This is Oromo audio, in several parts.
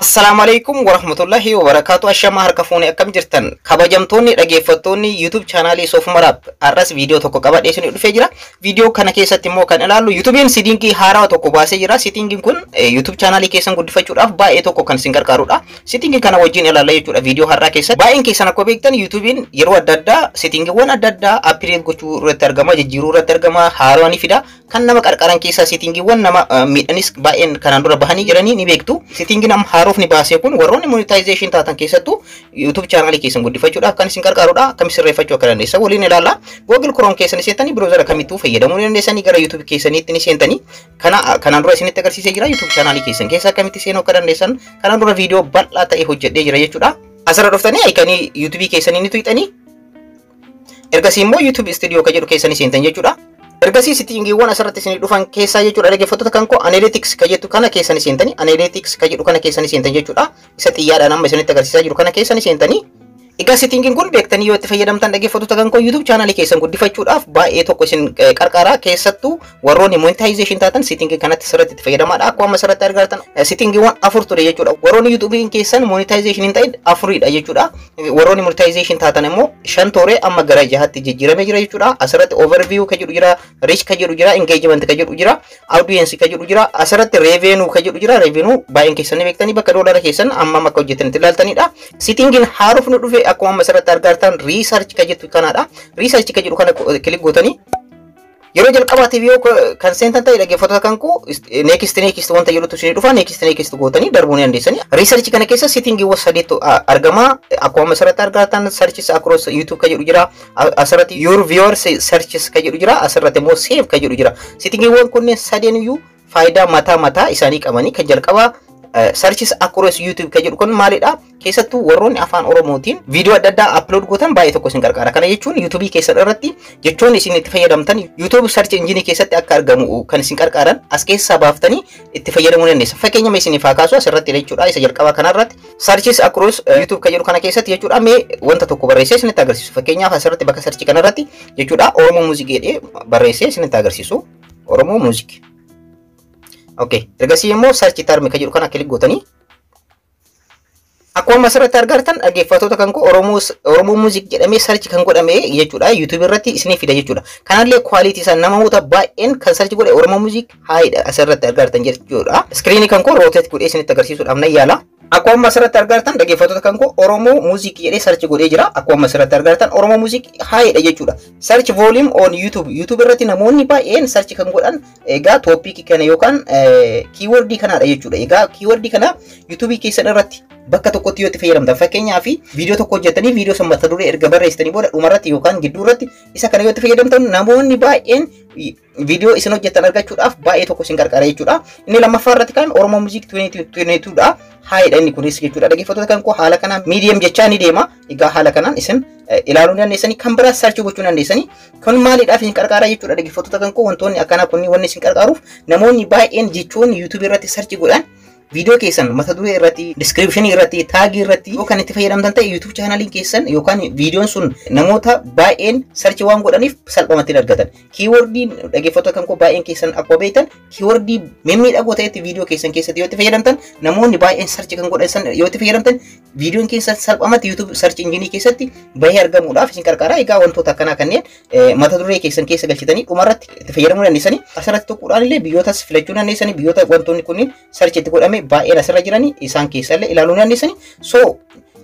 Assalaamu alaikum warahmatullahi wabarakaatu. Ashamaa, harka fuunee, akkam jirtan, kabajamtoonni dhaggeeffattoonni YouTube chaanaalii Soofumaraap? Har'as viidiyoo tokko qabadhee isinii dhufee jira. Viidiyoo kana keessatti immoo kan ilaallu YouTube'n settingii haarawaa tokko baasee jira. Settingiin kun YouTube chaanaalii keessan guddifachuudhaaf baay'ee tokko kan isin gargaarudha. Settingii kana wajjin ilaalla jechuudha viidiyoo har'aa keessatti. Baay'een keessan akkuma beektan YouTube'n yeroo adda addaa settingiiwwan adda addaa upgrade gochuu irratti argama, jijjiiruu irratti argama, haarawaa ni fida. Kan nama qarqaran keessaa settingiiwwan nama miidhanis baay'een kanaan dura bahanii jiranii ni beektu. Settingiin amma haarofni baasee kun warroonni monetization taatan keessattuu YouTube chaanaalii keessan guddifachuudhaaf kan isin gargaarudha. Akkam sirreeffachuu akka dandeessan waliin ilaalla. Google Chrome keessan seentanii browser kamittuu fayyadamuu ni dandeessanii, gara YouTube keessaniitti ni seentanii. Kana kanaan dura isinitti agarsiisee jira. YouTube chaanaalii keessan keessa akkamitti seenuu akka dandeessan kanaan dura viidiyoo bal'aa ta'e hojjedhee jira jechuudha. Asirra dhuftanii iconii YouTube keessanii ni tuqxanii. Ergasii immoo YouTube Studio kan jedhu keessanii seentan jechuudha. Ergasii settingiiwwan asirratti isinii dhufan keessaa jechuudha, dhaggeeffattoota kan koo, Analytics kan jettu kana keessanii seentanii, Analytics kan jedhu kana keessanii seentan jechuudha. Isa xiyyaadhaan amma isinitti agarsiisaa jiru kana keessanii seentanii. Egaa settingiin kun beektanii yoo itti fayyadamtan, dhaggeeffattoota kan koo, YouTube chaanaalii keessan guddifachuudhaaf baay'ee tokko isin qarqara. Keessattuu warroonni monetization taatan settingii kanatti sirriitti itti fayyadamaadha. Akkuma amma asirratti argartan settingiiwwan afur ture jechuudha. Warroonni YouTube'n keessan monetization hin ta'in afuridha jechuudha. Warroonni monetization taatan immoo shan ture, amma gara jahatti jijjiiramee jira jechuudha. Asirratti overview kan jedhu jira, reach kan jedhu jira, engagement kan jedhu jira, audience kan jedhu jira, asirratti revenue kan jedhu jira. Revenue baay'een keessan ni beektanii, bakka doolara keessan amma akka hojjetanitti ilaaltanidha. Settingiin haarofni dhufe akkuma amma asirratti argartan research kan jettu kanaadha. Research kan jedhu kana click gootanii yeroo jalqabaatiif yoo kan seentan ta'e, dhaggeeffattoota kan koo, next next wanta jedhutu isinii dhufa, next next gootanii darbuu ni dandeessanii. Research kana keessa settingiiwwan sadiitu argama. Akkuma amma asirratti argatan searches across YouTube kan jedhu jira. Asirratti your viewers searches kan jedhu jira. Asirratti immoo save kan jedhu jira. Settingiiwwan kunneen sadeen iyyuu faayidaa mataa mataa isaanii qabanii. Kan jalqabaa searches across YouTube kan jedhu kun maalidha? Keessattuu warroonni afaan Oromootiin viidiyoo adda addaa upload gootan baay'ee tokko isin gargaara. Kana jechuun YouTube keessan irratti jechoonni isin itti fayyadamtan YouTube search engine keessatti akka argamu kan isin gargaaran as keessaa baaftanii itti fayyadamuu dandeessan. Fakkeenya mee isiniif haa kaasu asirratti jechuudha. Isa jalqabaa kanarratti searches across YouTube kan jedhu kana keessatti jechuudha, mee wanta tokko barreessee isinitti agarsiisu. Fakkeenyaaf asirratti bakka search kanarratti jechuudha, Oromoo Music jedhee barreessee isinitti agarsiisu. Oromoo Music. Okay. Ergasii immoo search term kan jedhu kana click gootanii akkuma asirratti argartan, dhaggeeffattoota kan koo, Oromoo Music jedhamee search kan godhame jechuudha. YouTube irratti isinii fida jechuudha. Kanallee quality isaa namoota baay'een kan search godhe Oromoo Music highidha asirratti argartan jechuudha. Screenii kan koo rotate godhee isinitti agarsiisuudhaaf nan yaala. Akkuma asirratti argartan, dhaggeeffattoota kan koo, Oromoo Music jedhee search godhee jira. Akkuma asirratti argartan Oromoo Music highidha jechuudha. Search volume on YouTube. YouTube irratti namoonni baay'een search kan godhan egaa topicii kana yookaan keywordii kanaadha jechuudha. Egaa keywordii kana YouTube keessan irratti bakka tokkotti yoo itti fayyadamtan, fakkeenyaaf viidiyoo tokko hojjettanii viidiyoo san mata duree erga barreessitanii booda dhumarratti yookaan gidduu irratti isa kana yoo itti fayyadamtan, namoonni baay'een viidiyoo isin hojjettan argachuudhaaf baay'ee tokko isin gargaara jechuudha. Inni lammaffaa irratti kan Oromoo Music 2022 dha. Highidha inni kunis jechuudha. Dhaggeeffattoota kan koo, haala kanaan medium jechaa ni deema. Egaa haala kanaan isin ilaaluu dandeessanii, kan biraa search gochuu dandeessanii. Kun maaliidhaaf isin gargaara jechuudha, dhaggeeffattoota kan koo? Wantoonni akkanaa kunniin wanni isin gargaaruuf namoonni baay'een jechoonni YouTube irratti search godhan viidiyoo keessan mata duree irratti, descriptionii irratti, tagii irratti yoo kan itti fayyadamtan ta'e, YouTube chaanaliin keessan yookaan viidiyoon sun namoota baay'een search waan godhaniif salphumatti argatan. Keywordiin, dhaggeeffattoota kan koo, baay'een keessan akkuma beektan keywordii mimmiidhagoo ta'etti viidiyoo keessan keessatti yoo itti fayyadamtan, namoonni baay'een search kan godhan san yoo itti fayyadamtan, viidiyoon keessan salphumatti YouTube search engine keessatti bahee argamuudhaaf isin gargaara. Egaa wantoota akkanaa kanneen mata duree keessan keessa galchitanii dhumarratti itti fayyadamuu dandeessanii. Asirratti tuquudhaan illee biyyootas filachuu dandeessanii, biyyoota wantoonni kunniin search itti godhame baay'een asirra jiranii isaan keessallee ilaaluu dandeessanii. So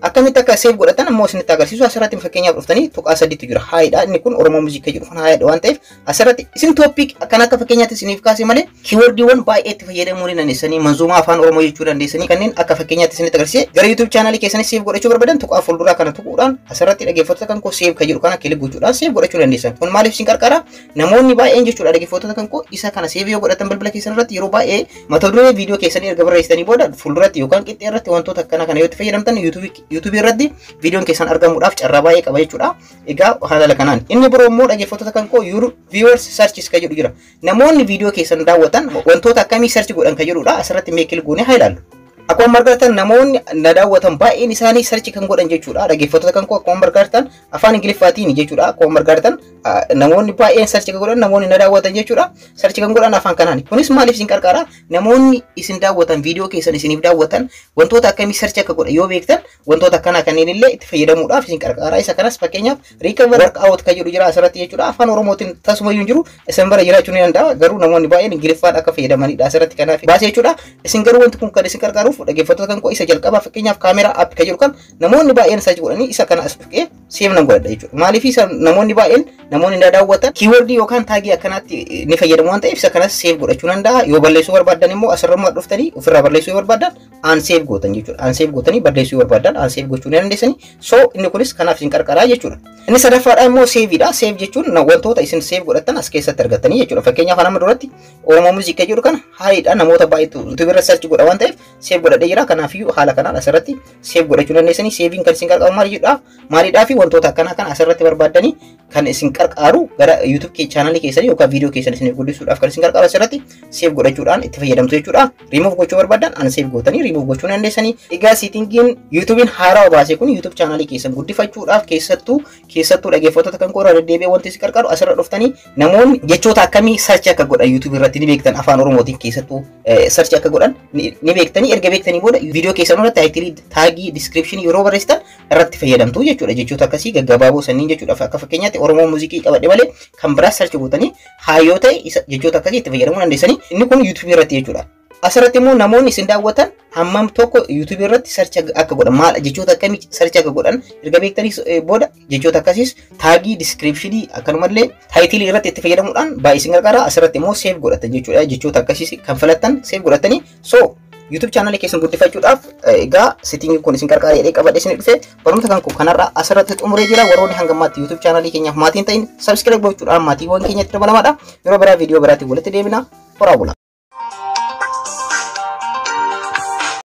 akkamitti akka save godhatan ammoo isinitti agarsiisu. Asirratti fakkeenyaaf dhuftanii tuqaa sadiitu jira. Highidha inni kun, Oromoo Music jedhu kun highidha waan ta'eef asirratti isin topic kan akka fakkeenyaatti isiniif kaase malee keywordiiwwan baay'ee itti fayyadamuu ni dandeessanii, manzuumaa afaan Oromoo jechuu dandeessanii. Kanneen akka fakkeenyaatti isinitti agarsiise. Gara YouTube chaanalii keessanii save godhachuu barbaadan tuqaa fuulduraa kana tuquudhaan asirratti, dhaggeeffattoota kan koo, save kan jedhu kana click gochuudhaan save godhachuu dandeessan. Kun maaliif isin qarqara? Namoonni baay'een jechuudha, dhaggeeffattoota kan koo, isa kana save yoo godhatan bilbila keessan irratti, yeroo baay'ee mata duree viidiyoo keessanii erga barreessitanii booda fuulduratti yookaan qixxee irratti wantoota akkana kana yoo itti fayyadamtan, YouTube irratti viidiyoon keessan argamuudhaaf carraa baay'ee qaba jechuudha. Egaa haala kanaan inni biroo immoo, dhaggeeffattoota kan koo, your viewers searches kan jedhu jira. Namoonni viidiyoo keessan daawwatan wantoota akkamii search godhan kan jedhudha. Asirratti mee click goonee haa ilaallu. Akkuma argitan namoonni na daawwatan baay'een isaanii search kan godhan jechuudha. Dhaggeeffattoota kan koo, akkuma argitan afaan Ingiliffaatiin jechuudha. Akkuma argitan namoonni baay'een search kan godhan, namoonni na daawwatan jechuudha. Search kan godhan afaan kanaan. Kunis maaliif isin qarqara? Namoonni isin daawwatan, viidiyoo keessan isiniif daawwatan, wantoota akkamii search akka godhan yoo beektan, wantoota akkanaa kanneen illee itti fayyadamuudhaaf isin qarqara. Isa kanas fakkeenyaaf recover workout kan jedhu jira asirratti jechuudha. Afaan Oromootiin tasumayyuu hin jiru. Isin bira jiraachuu ni danda'a. Garuu namoonni baay'een Ingiliffaan akka fayyadamanidha asirratti kanaaf baasee jechuudha. Isin garuu wanti kun kan isin qarqaaruuf, dhaggeeffattoota kan koo, isa jalqabaa fakkeenyaaf camera app kan jedhu kan namoonni baay'een search godhanii, isa kana as dhufee save nan godhadha jechuudha. Maaliif isa namoonni baay'een, namoonni na daawwatan keywordii yookaan tagii akkanaatti ni fayyadamu waan ta'eef, isa kanas save godhachuu danda'a. Yoo balleessuu barbaaddan immoo asirraa dhuftanii ofirraa balleessuu yoo barbaaddan unsave gootan jechuudha. Unsave gootanii balleessuu yoo barbaaddan unsave gochuu ni dandeessanii. So inni kunis kanaaf isin qarqaraa jechuudha. Inni sadaffaadha immoo saveidha. Save jechuun wantoota isin save godhattan as keessatti argattanii jechuudha. Fakkeenyaaf nama duratti Oromoo muuziqaa jedhu kana haayidha, namoota baay'eetu YouTube irra search godha waan ta'eef save godhadhee jira. Kanaafiyyuu haala kanaan asirratti save godhachuu dandeessanii. Saveiin kan isin qarqaaru maal jedhaa? Maalidhaa fi wantoota akkanaa kana asirratti barbaaddanii kan isin qarqaaru gara YouTube channelii keessanii yookaan viidiyoo keessan isiniif guddisuudhaaf kan isin qarqaaru asirratti save godhachuudhaan itti fayyadamtu jechuudha. Rimuuf gochuu barbaadan unsave gootanii rimuuf gochuu dandeessanii. Egaa settingiin YouTubein haarawaa baase kun YouTube channelii keessan guddifachuudhaaf keessattuu dhaggeeffattoota kan koo, irra deddeebi'ee wanti isin qarqaaru asirra dhuftanii namoonni jechoota akkamii search akka godhan YouTube irratti ni beektan, afaan Oromootiin keessattuu search akka godhan ni beektanii. Erga beektanii booda viidiyoo keessan irratti title, tagii, descriptionii yeroo barreessitan irratti fayyadamtu jechuudha. Jechoota akkasii gaggabaaboo sanniin jechuudha. Akka fakkeenyaatti Oromoo muuziqii qabadhe malee kan biraas search gootanii haa yoo ta'e jechoota akkasii itti fayyadamuu dandeessanii. Inni kun YouTube irratti jechuudha. Asirratti immoo namoonni isin daawwatan hammam tokko YouTube irratti search akka godhan, maal jechoota akkamii search akka godhan erga beektanii booda, jechoota akkasiis tagii, descriptionii, akkanumallee titleii irratti itti fayyadamuudhaan baay'ee isin gargaara. Asirratti immoo save godhatan jechuudha. Jechoota akkasiis kan filattan save godhatanii, so YouTube channelii keessan guddifachuudhaaf egaa settingii kun isin qarqaara jedhee qabadhee isin dhufe. Barnoota kan kanarraa asirratti xumuree jira. Warroonni hanga ammaatti YouTube channelii keenyaaf maatiin ta'in subscribe gochuudhaan maatiiwwan keenyatti dabalamaadha. Yeroo biraa viidiyoo biraatiin walitti deebina. Horaa bulaa.